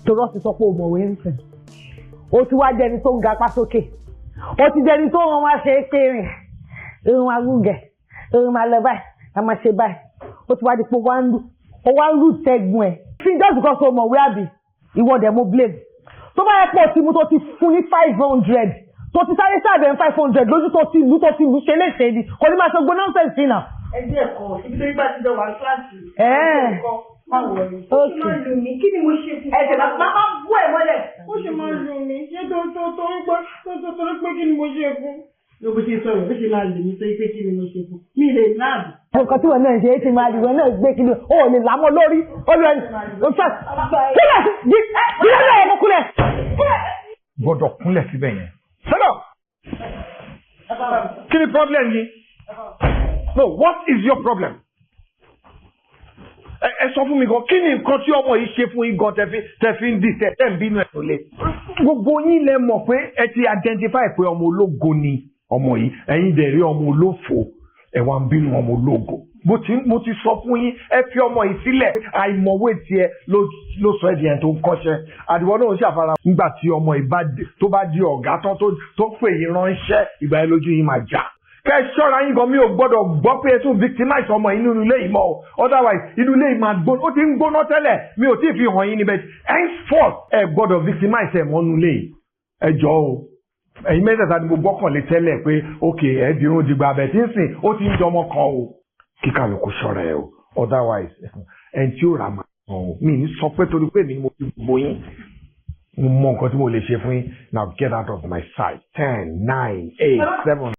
Torọ́ ti sọ pé o mọ̀wé ń sìn. O ti wá jẹni tó ń gapá sókè. O ti jẹni tó ń wá ṣe é pé rìn. Irun wa gúngẹ̀, irun máa lọ báyìí, a máa ṣe báyìí. O ti wá di pé o wá ń lù tẹ́gun ẹ̀. Fi just because o mọ̀wé àbí, ìwọ dẹ̀ mo blame. Tó bá yẹ pé o ti mú tó ti fún ní 500, tó ti sáré sáàbẹ̀ ní 500 lójú tó ti lù ṣe léṣe ni, kò ní máa ṣe gbóná nonsense náà. Ẹgbẹ́ ẹ̀kọ́ ibi tó yípa ti jọ wà ní kíláàsì. Ẹ̀ẹ́. Má wọrí. Ó ṣe máa lù mí, kí ni mo ṣe fún? Ẹsẹ̀ máa bú ẹ̀ mọ́lẹ̀. Ó ṣe máa lù mí, ṣé tó tó torí pé tó tó torí pé kí ni mo ṣe fún? Ló bó ṣe sọ̀rọ̀, ó ṣe máa lù mí torí pé kí ni mo ṣe fún? Mi lè náàbù. Nǹkan tí wọn náà ṣe é ti máa dìbò náà gbé kí ni o ò lè lámọ́ lórí olú ẹni o fẹ́ kúlẹ̀ dídé náà yẹ kó kúlẹ̀. Gbọ́dọ̀ kúnlẹ̀ síbẹ̀ yẹn. Stand up. Kí ni problem yìí? No, what is your problem? Ẹ sọ fún mi gan, kí ni nǹkan tí ọmọ yìí ṣe fún yín gan tẹ fi ń dì tẹ ń bínú ẹ lólè? Gbogbo yín lẹ mọ̀ pé ẹ ti identify pé ọmọ ológo ni ọmọ yìí, ẹ̀yin dẹ̀ rí ọmọ olófo, ẹ wá ń bínú ọmọ ológo. Mo ti sọ fún yín, ẹ fi ọmọ yìí sílẹ̀. Àìmọ̀wé tiẹ̀ ló sọ ẹ́ di ẹni tó ń kọ́ṣẹ́. Àdìwọ́ náà ń ṣàfara nígbà tí ọmọ yìí tó bá di ọ̀gá tán tó pè yín ránṣẹ́, ìgbà yẹn lójú yín máa jà. Kẹ́ ẹ ṣọ́ra yín gan, mi ò gbọ́dọ̀ gbọ́ pé ẹ tún victimize ọmọ yìí nínú ilé yìí mọ́ o. Otherwise, inú ilé yìí máa gbóná. Ó ti ń gbóná tẹ́lẹ̀, mi ò tí ì fi hàn yín níbẹ̀. Henceforth, ẹ gbọ́dọ̀ victimize ẹ̀ mọ́ nínú ilé yìí. Ẹ jọ̀ọ́ o, ẹ̀yin mẹ́tẹ̀ẹ̀ta ni mo gbọ́kànlé tẹ́lẹ̀ pé ok, ẹ dirun dìgbà abẹ tí ń sìn, ó ti ń jọmọ kan o. Kíkàlùkù ṣọ́ra ẹ o, otherwise, ẹni tí ó rà máa sàn o. Mi ní sọ pé torí pé mi ni mo fi gbogbo yín, mo mọ nǹkan tí mo lè ṣe fún yín. Now get out of my sight. 10, 9, 8, 7.